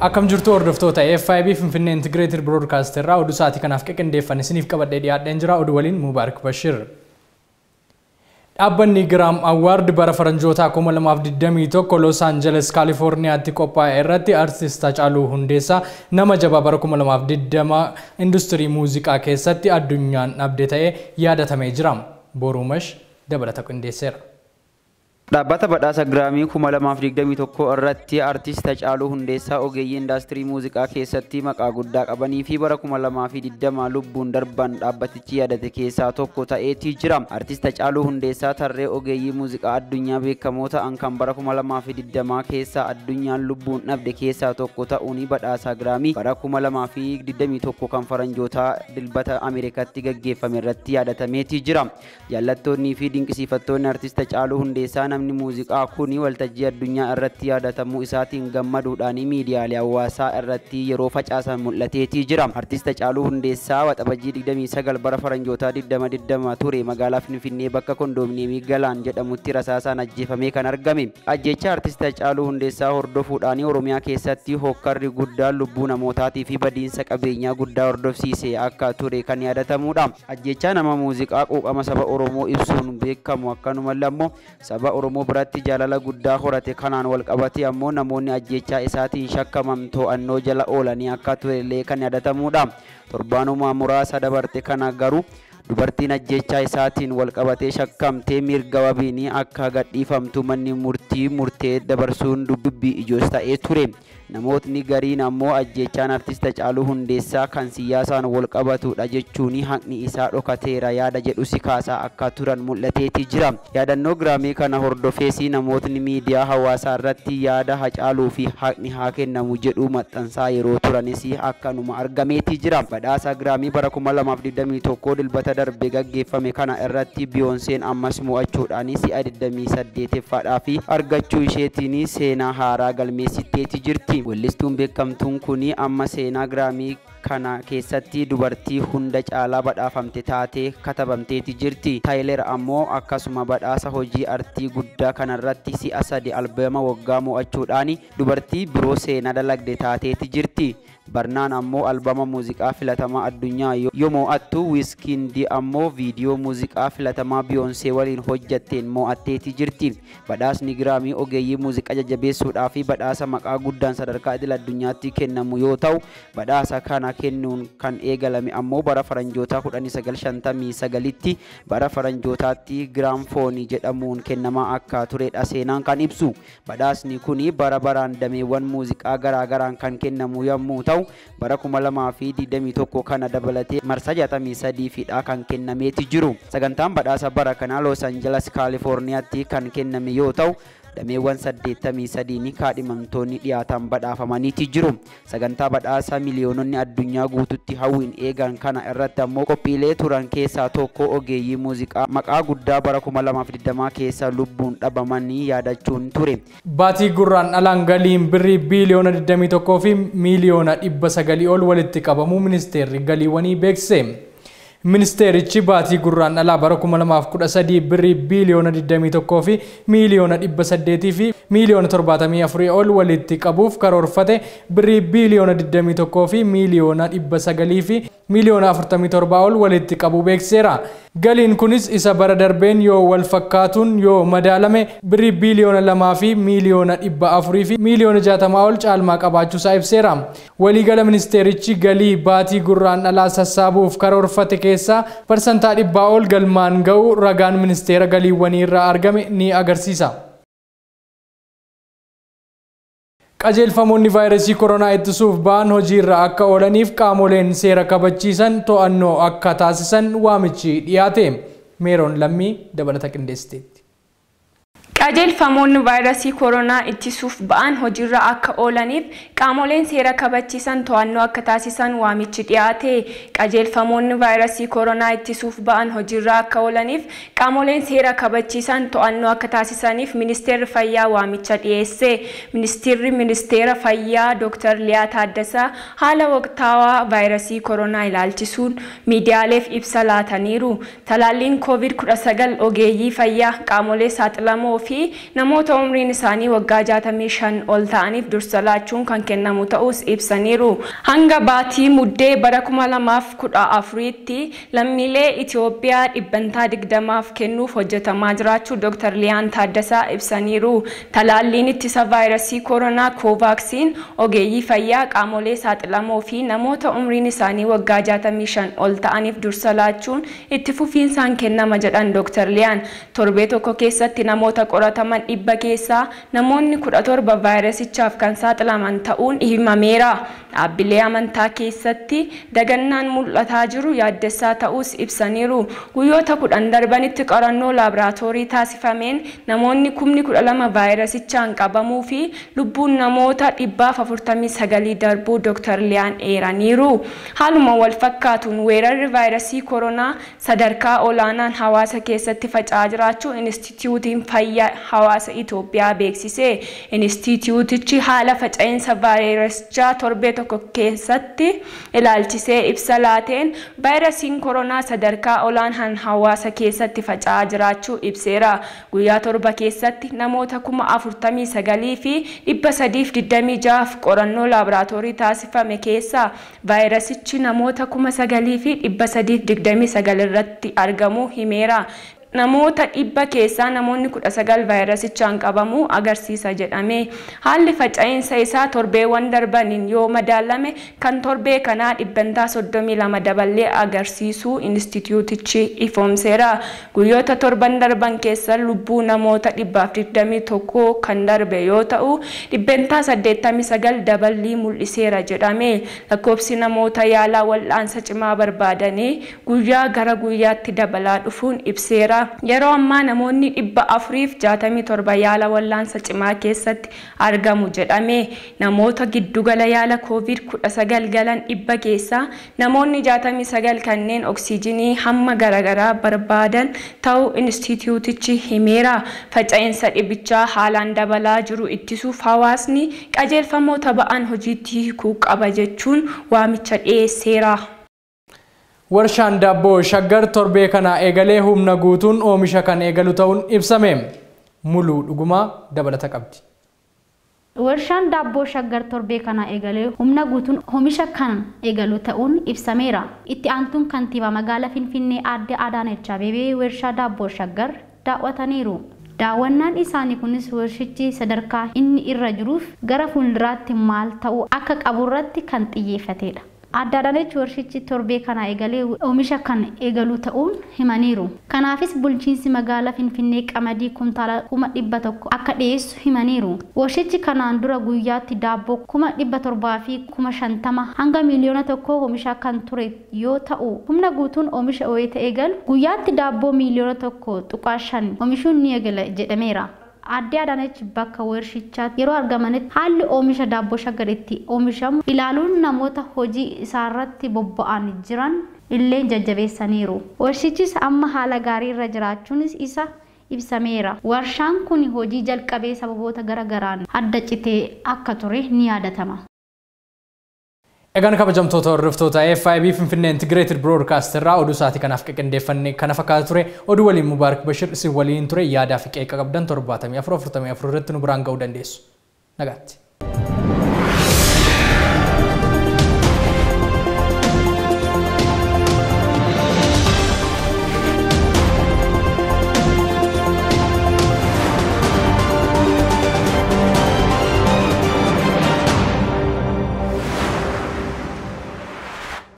Akkam jirtu hordoftoota FIB Finfinnee Integrated Broadcast irraa oduu sa'aatii kanaaf qindeeffame isiniif qabadhee dhiyaadheen jira. Oduu waliin Mubaarak Bashir. Dhaabbanni Giraam Award bara faranjootaa 2021 Los Angeles Kaalifoorniyaatti qophaa'e irratti artist Hacaaluu Hundeessaa nama jabaa bara 2020 industirii muuziqaa keessatti addunyaan dhabde ta'ee yaadatamee jira. Boruumash dabalata qindeesseera. Dhaabbata badhaasa Giraamii 2021 irratti artist Hacaaluu Hundeessaa ogeeyyii indaastirii muuziqaa keessatti maqaa guddaa qabanii fi bara 2020 lubbuun darban dhaabbatichi yaadate keessaa tokko ta'eetii jira. Artist Hacaaluu Hundeessaa tarree ogeeyyii muuziqaa addunyaa beekamoo ta'an kan bara 2020 keessa addunyaan lubbuun dhabde keessaa tokko ta'uun badhaasa Giraamii bara 2021 kan faranjootaa dilbata Ameerikaatti gaggeeffame irratti yaadatameetii jira. Jaallattoonnii fi dinqisiifattoonni artist Hacaaluu Hundeessaa namni muuziqaa kun waltajjii addunyaa irratti yaadatamuu isaatiin gammaduudhaan miidiyaalee hawaasaa irratti yeroo facaasan mul'ateetii jira. Artist Hacaaluu Hundeessaa Waxabajjii 29 bara faranjootaa 2020 ture magaalaa Finfinnee bakka kondoominiyeemii Galaan jedhamutti rasaasaan ajjeefamee kan argame. Ajjecha artist Hacaaluu Hundeessaa hordofuudhaan Oromiyaa keessatti hokkarri guddaan lubbuu namootaatii fi badiinsa qabeenyaa guddaa hordofsiise akka ture kan yaadatamudha. Ajjecha nama muuziqaa quuqama saba Oromoo ibsuun beekamu akkanumallee ammoo saba Oromoo biratti jaalala guddaa horate kanaan wal qabate ammoo namoonni ajjechaa isaatiin shakkaman to'annoo jala oolanii akka turellee kan yaadatamudha. Torbaanuma muraasa dabarte kana garuu dubartiin ajjechaa isaatiin wal qabatee shakkamtee mirga wabiin akka gadhiifamtu manni murtii murtee dabarsuun dubbii ijoos ta'ee ture. Namootni gariin ammoo ajjechaan artist Hacaaluu Hundeessaa kan siyaasaan wal qabatudha jechuun haqni isaa dhokateera yaada jedhus kaasaa akka turan mul'ateeti jira. Yaadannoo Giraamii kana hordofees namootni miidiyaa hawaasaa irratti yaada Hacaaluu fi haqni haa kennamu jedhu maxxansaa yeroo turanis akkanuma argameeti jira. Badhaasa Giraamii bara 2021 dilbata darbe gaggeeffame kana irratti Biyoonseen ammas mo'achuudhaan si'a 28ffaadhaa fi argachuu isheetiin seenaa haaraa galmeessiteeti jirti. Weellistuun beekamtuun kun amma seenaa Giraamii kana keessatti dubartii hunda caalaa badhaafamte taatee katabamteeti jirti. Taayiler ammoo akkasuma badhaasa hojii artii guddaa kanarratti si'a sadi albeema waggaa mo'achuudhaan dubartii biroo seenaa dalagde taateeti jirti. Barnaan ammoo albama muuziqaa filatamaa addunyaa yoo mo'attu Wiiskindi ammoo viidiyoo muuziqaa filatamaa Biyoonsee waliin hojjatteen mo'atteeti jirti. Badhaasni Giraamii ogeeyyii muuziqaa jajjabeessuudhaa fi badhaasa maqaa guddaan sadarkaa idil addunyaatti kennamu yoo ta'u badhaasa kana kennuun kan eegalame ammoo bara faranjootaa 1959tti bara faranjootaatti Giraamfoonii jedhamuun kennamaa akka turedha seenaan kan ibsu. Badhaasni kun bara baraan dameewwan muuziqaa garaagaraan kan kennamu yommuu ta'u bara 2021 kana dabalatee marsaa 63 fidhaa kan kennameeti jiru. Sagantaan badhaasa bara kanaa Los Angeles Kaalifoorniyaatti kan kenname yoo ta'u dameewwan 83 kaadhimamtoonni dhiyaatan badhaafamaniiti jiru. Sagantaa badhaasa miliyoononni addunyaa guututti hawwiin eegan kana irratti ammoo qophiilee turan keessaa tokko ogeeyyii muuziqaa maqaa guddaa bara 2020 keessa lubbuun dhabamanii yaadachuun ture. Baatii gurraan dhalaan galiin birrii biiliyoona 21 fi miiliyoona 900 ol walitti qabamuu ministeerri galiiwwanii beeksise. Ministeerichi baatii gurraan dhalaa bara 2013 birrii biiliyoona 21 fi miiliyoona 800 fi miiliyoona 74 ol walitti qabuuf karoorfate birrii biiliyoona 21 fi miiliyoona 900 fi miiliyoona 47 ol walitti qabuu beeksiseera. Galiin kunis isa bara darbeen yoo wal fakkaatuun yoo madaalame birrii biiliyoona 2 fi miiliyoona 400 fi miiliyoona 60 ol caalmaa qabaachuusaa ibseera. Waliigala ministeerichi galii baatii gurraan dhalaa sassaabuuf karoorfate keessaa parsantaa 100 ol galmaan ga'uu ragaan ministeera galiiwwanii irraa argame ni agarsiisa. Qajeelfamoonni vaayirasii koronaa ittisuuf ba'an hojiirra akka oolaniif qaamoleen seera kabachiisan to'annoo akka taasisan waamichi dhiyaate. Meeroon Lammii dabalata qindeessiteetti. Qajeelfamoonni vaayirasii koronaa ittisuuf ba'an hojiirra akka oolaniif qaamoleen seera kabachiisan to'annoo akka taasisan waamichi dhiyaate. Qajeelfamoonni vaayirasii koronaa ittisuuf ba'an hojiirra akka oolaniif qaamoleen seera kabachiisan to'annoo akka taasisaniif ministeerri fayyaa waamicha dhiyeesse. Ministeerri ministeera fayyaa Dr. Liyaa Taaddasaa haala waqtaawaa vaayirasii koronaa ilaalchisuun miidiyaaleef ibsa laataniiru. Talaalliin COVID-19 ogeeyyii fayyaa qaamolee saaxilamoo fi fi namoota umriin isaanii waggaa 65 ol ta'aniif dursa laachuun kan kennamu ta'us ibsaniiru. Hanga baatii muddee bara 2014tti lammiilee Itoophiyaa 20% kennuuf hojjetamaa jiraachuu Dr. Liyaan Taaddasaa ibsaniiru. Talaalliin ittisa vaayirasii koronaa Koovaaksiin ogeeyyii fayyaa, qaamolee saaxilamoo fi namoota umriin isaanii waggaa 65 ol ta'aniif dursa laachuun itti fufiinsaan kennama jedhan Dr. Liyaan. Torbee tokko keessatti namoota qorataman 100 keessaa namoonni 17 vaayirasichaaf kan saaxilaman ta'uun himameera. Dhaabbilee amantaa keessatti dagannaan mul'ataa jiru yaaddessaa ta'us ibsaniiru. Guyyoota 10 darbanitti qorannoo laaboraatoorii taasifameen namoonni 12,000 vaayirasichaan qabamuu fi lubbuun namoota 449 darbuu Dr. Liyaan eeraniiru. Haaluma wal fakkaatuun weerarri vaayirasii koronaa sadarkaa olaanaan hawaasa keessatti faca'aa jiraachuu Inistituutiin Fayyaa Hawaasa Itoophiyaa beeksise. Inistituutichi haala faca'insa vaayirasichaa torbee tokko keessatti ilaalchisee ibsa laateen vaayirasiin koronaa sadarkaa olaanaan hawaasa keessatti faca'aa jiraachuu ibseera. Guyyaa 7 keessatti namoota 49,326 qorannoo laaboraatoorii taasifame keessaa vaayirasichi namoota 9,329 irratti argamuu himeera. Namoota 100 keessaa namoonni 19 vaayirasichaan qabamuu agarsiisa jedhame. Haalli faca'insa isaa torbeewwan darbaniin yoo madaalame kan torbee kanaa 32% daballee agarsiisuu inistituutichi ifoomseera. Guyyoota torban darban keessa lubbuu namoota 121 kan darbe yoo ta'u 89% daballii mul'iseera jedhame. Lakkoofsi namoota yaalaa wal'aansa cimaa barbaadanii guyyaa gara guyyaatti dabalaa dhufuun ibseera. Yeroo ammaa namoonni 467 yaala wal'aansa cimaa keessatti argamu jedhame. Namoota giddugala yaala COVID-19 galan 100 keessaa namoonni 69 kanneen oksijiinii hamma garaagaraa barbaadan ta'uu inistituutichi himeera. Faca'insa dhibichaa haalaan dabalaa jiru ittisuuf hawaasni qajeelfamoota ba'an hojiitti hiikuu qaba jechuun waamicha dhiyeesseera. Warshaan daabboo Shaggar torbee kana eegalee humna guutuun oomisha kan eegalu ta'uun ibsame. Muluu Dhugumaa dabalata qabdi. Warshaan daabboo Shaggar torbee kana eegalee humna guutuun oomisha kan eegalu ta'uun ibsameera. Itti aantuun kantiibaa magaalaa Finfinnee Aadde Adaanech Abeebee warshaa daabboo Shaggar daawwataniiru. Daawwannaan isaanii kunis warshichi sadarkaa inni irra jiruuf gara fuulduraatti maal ta'uu akka qaburratti kan xiyyeeffatedha. Aadde Adaanech warshichi torbee kana eegalee oomisha kan eegalu ta'uun himaniiru. Kanaafis bulchiinsi magaalaa Finfinnee qamadii kuntaala 100,000 akka dhiyeessu himaniiru. Warshichi kanaan dura guyyaatti daabboo 750,000 hanga 1,000,000 oomisha kan ture yoo ta'u humna guutuun oomisha wayita eegalu guyyaatti daabboo 1.5 million oomishuun ni eegala jedhameera. Aadde Adaanech bakka warshichaatti yeroo argamanitti haalli oomisha daabboo Shaggar itti oomishamu ilaaluun namoota hojii isaarratti bobba'an jiran illee jajjabeessaniiru. Warshichis amma haala gaarii irra jiraachuunis isa ibsameera. Warshaan kun hojii jalqabee sababoota garaagaraan adda citee akka ture ni yaadatama. Egaan kabajamtoota hordoftoota FIB Finfinnee Integrated Broadcast irraa oduu isaatii kanaaf qindeeffanne kana fakkaata ture. Oduu waliin Mubaarak Bashir isin waliin ture. Yaadaa fi qeeqa qabdan 74 44 irratti nu biraan ga'uu dandeessu. Nagaatti.